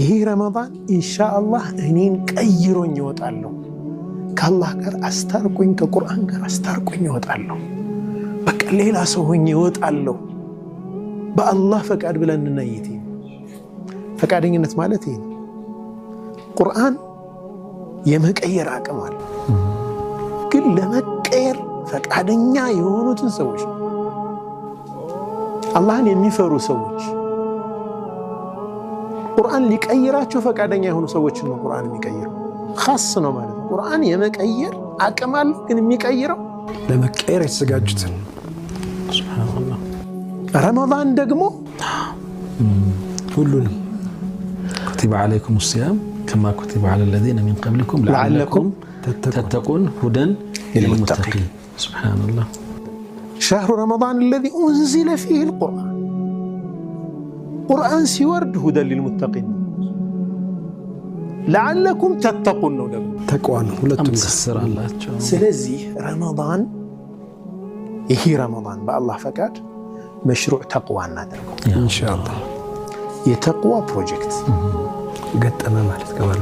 ይህ ረመዳን ኢንሻአላህ እኔን ቀይሮኝ እወጣለሁ። ከአላህ ጋር አስታርቆኝ፣ ከቁርአን ጋር አስታርቆኝ እወጣለሁ። በቃ ሌላ ሰው ሆኜ እወጣለሁ በአላህ ፈቃድ ብለን እንነይት። ፈቃደኝነት ማለት ይሄ ነው። ቁርአን የመቀየር አቅም አለ። ግን ለመቀየር ፈቃደኛ የሆኑትን ሰዎች፣ አላህን የሚፈሩ ሰዎች፣ ቁርአን ሊቀይራቸው ፈቃደኛ የሆኑ ሰዎችን ነው ቁርአን የሚቀይረው። خاص ነው ማለት ነው። ቁርአን የመቀየር አቅም አለ፣ ግን የሚቀይረው ለመቀየር የተዘጋጁትን። ሱብሓነላህ። ረመዳን ደግሞ ሁሉንም። كتب عليكم الصيام كما كتب على الذين من قبلكم لعلكم تتقون هدى للمتقين። ሱብሓነላህ። شهر رمضان الذي أنزل فيه القرآن፣ ቁርአን ሲወርድ هدى للمتقين ነው። لعلكم تتقون ነው ደግሞ። ተቅዋ ነው በጣም ሁለቱም ጋር። ትስስር አላቸው። ስለዚህ ረመዳን፣ ይህ ረመዳን በአላህ ፈቃድ مشروع ተቅዋ እናደርገው። ኢንሻአላህ። የተቅዋ ፕሮጀክት። ገጠመ ማለት ገባለ።